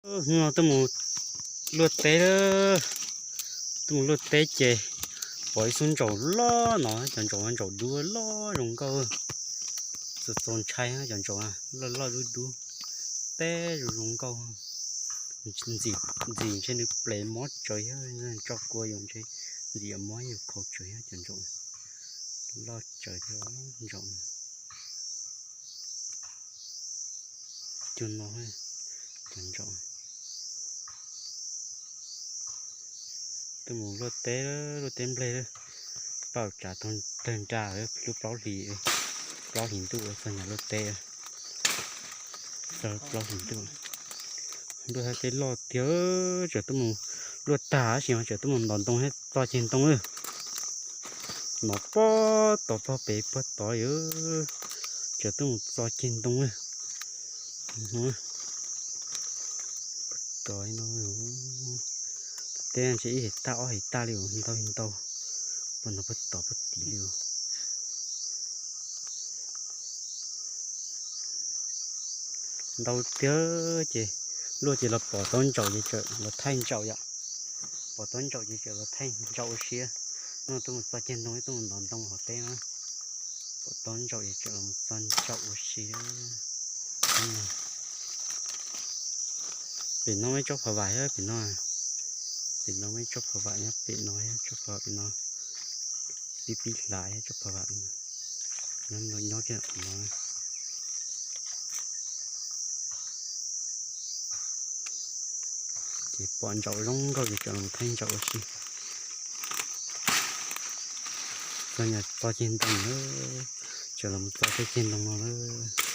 Hnub no tuaj mus luaj teb, tuaj mus luaj teb ces pom ib xub ntsaum loj no, cov ntsaum no ntsaum dub loj zoo nkauj, txaus ntshai cov ntsaum loj loj dub dub, teb zoo zoo nkauj. Ntxim ntshe nws plev mob tsawv thiab, tso kua yus ntshe ntxim yuav mob yus khaus tsawv thiab cov ntsaum loj tsawv thiab ntsaum. Cug no, cov ntsaum. Tuaj mus luaj teb, luaj teb nplej, paj tsav tawg nra lub plaub hlis, plaub hlis ntuj txog nyob luaj teb, txog plaub hlis ntuj. Luaj teb loj tiag, tseem tuaj mus luaj tag tab sis mas tseem tuaj mus ntov ntoo thiab txo ceg ntoo lawm. Nov pob tod pog pem pob tod, tseem tuaj mus txo ceg ntoo lawm. Tod no, teb ntshe ib hais tag ob hais tag li, ntau ntau, puag nov puag tod puag tid li. Ntau tiag ces luaj ces los pom taub ntsaum ces tseem los thaij ntsaum yom. Pom taub ntsaum ces tseem los thaij ntsaum ua si. No tuaj mus txo ceg ntoo, tuaj mus ntov ntoo hauv teb no. Pom taub ntsaum ces tseem los txo ntsaum ua si. Pem no muaj ib tsob phov vam thiab pem no. Pem no muaj ib tsob phov vam nyob pem no, tsob phov vam pem no. Pib pib hlav thiab tsob phov vam pem no. Nyob nyob kiag no. Ces pom ntsaum zoo nkauj ces tseem los thaij ntsaum ua si. Txog nyob txo ceg ntoo na, tseem los txo tej ceg ntoo no lawm.